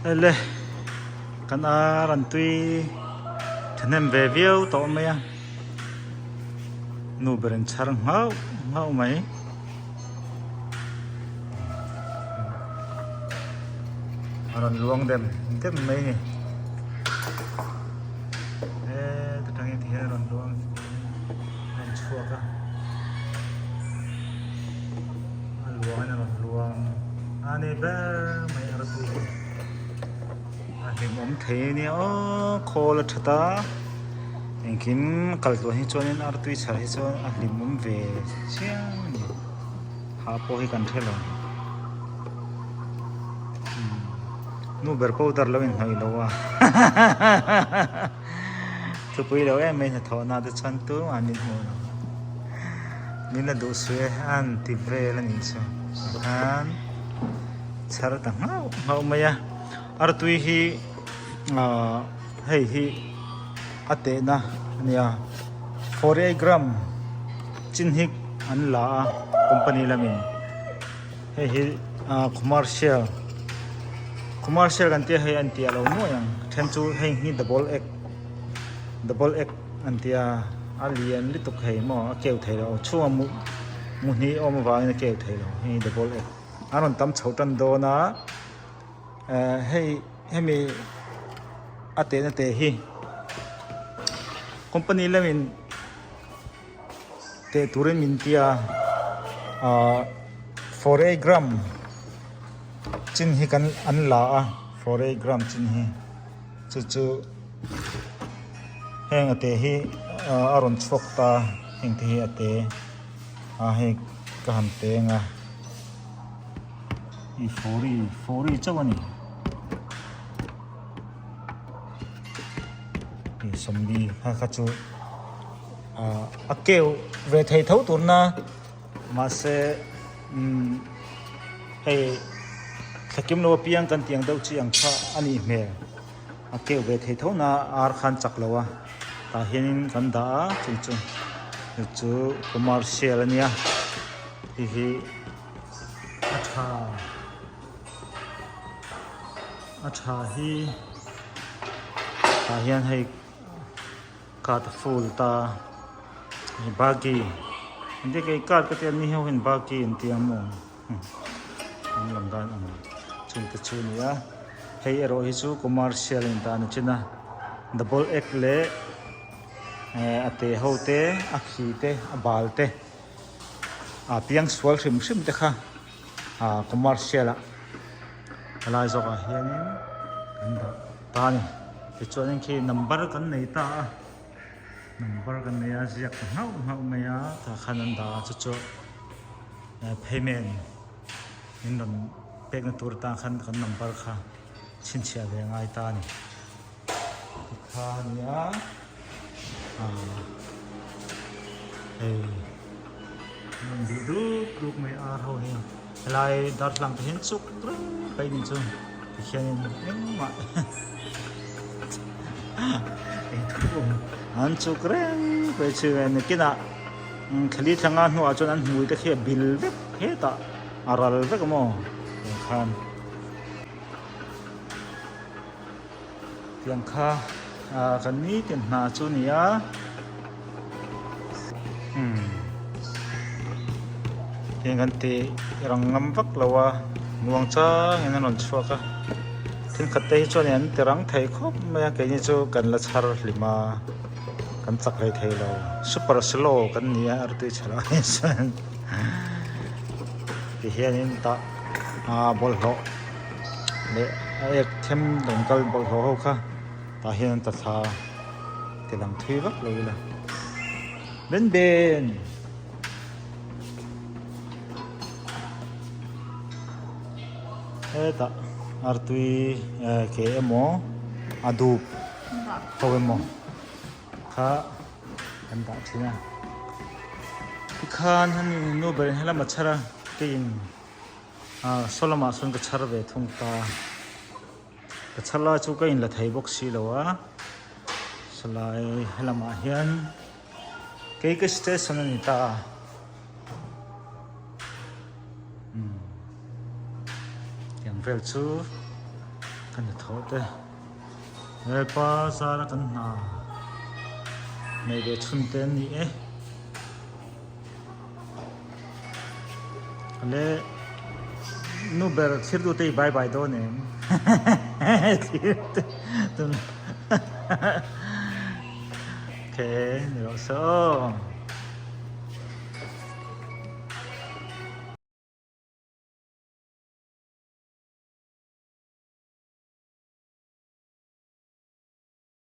Ele kan ar an tui thahnem ve viau tawh mai a nu ber in chhar nghauh nghauh mai. A rawn luang dem dem mai a ni heta tangin ti hian a rawn luang a rawn chhuak a a luangin a rawn luang a ni ber mai a rawtui hi a hlimawm thei a nia aw khawl a that a engkim kal tluan hi chuanin a rawtui chhar hi chuan a hlimawm ve chiang a ni. Ha pawh hi kan hre lo. Nu ber powder lo inhnawih lo a. Thupui lo em mai hnathawhna te chuan tumah min hmuh lo. Min la duh suih e an ti vel a nih chu. Tikhan chhar ta nghauh nghauh mai a. Artui hi ahh hei hi a tehna a nia 48 gram chin hi an la a company lamin hei hi ah commercial commercial kan tia hei an tih alo nuai ang then chu hei hi double egg double egg an tia a lian lutuk hei maw a keu thei lo chhungah mu mu hnih awm avangin a keu thei lo hei double egg a rawn tam chho tan dawn a. Eh hei hemi a tehna te hi company lamin teh turin min tia ah 48 gram chin hi kan an la a 48 gram chin hi chu chu heng a te hi a rawn chhuak ta heng te hi a te a hei ka han teng a. I fori fori chauh a ni i sawmli kha kha chu ah a keu ve thei tho tur na mahse umm hei thlakim lo apiang kan tih ang deuh chi ang kha a nih hmel a keu ve thei tho na ar khan chak lo a tah hianin kan dah a chu chu chu commercial a nia hei hi. A tha a tha hi tah hian hei card a full ta hei bagi engtin nge card ka tih a ni ho hian bagi an tia maw an lam dan ang chung te chu a ni a hei erawh hi chu commercial a intan a chin a double egg leh eh a te ho te a khi te a bal te. A piang sual hrim hrim te kha ah commercial ah a lai zawk ah hianin kan dah ta a ni tichuanin khi number kan nei ta a number kan nei a ziak ta nghauh nghauh mai a tah khan an dah a chu chu payment min rawn pekna tur tan khan kan number kha chhinchhiah ve a ngai ta a ni. Tikha a ni a ah hei hmun bih dup dup mai ar ho hi helai darthlalang te hian chuk reng mai a ni chu tikhianin engmah eitur an chuk reng mai chu nakinah thli thlanga hnuah chuan an hmui te khi a bil vek hetah a ral vek a maw tiang khan. Tiang kha ah kan nitin hna chu a ni a umm tiang kan tih rang ngam vak lo a muang changin an rawn chhuak a thenkhat te hi chuan an ti rang thei khawp mai a keini chu kan la chhar hlim a kan chak hlei thei lo super slow kan ni a artui chhe lah hi chuan ti hianin tah ah bawlhhlawh. Leh a ek them rawn kal bawlhhlawh ho kha tah hian an ta thla ti lang thui vak lo ila ben ben hetah artui eh ke emaw a dup ho emaw kha an dah thin a tikhan hemi nu berin helama chhar a keiin. Ah saw lamah sawn ka chhar ve thung ta ka chhar lai chu ka in la thei bawk si lo a sawlai helamah hian kei ka station a ni ta a umm tiang vel chu. Ka hnathawh te Lalpa zara kan hna nei ve chhun te an ni e. Le nu ber thlir tu te i bye bye dawn em? Thlir te tun Okay, ni rawh se aw.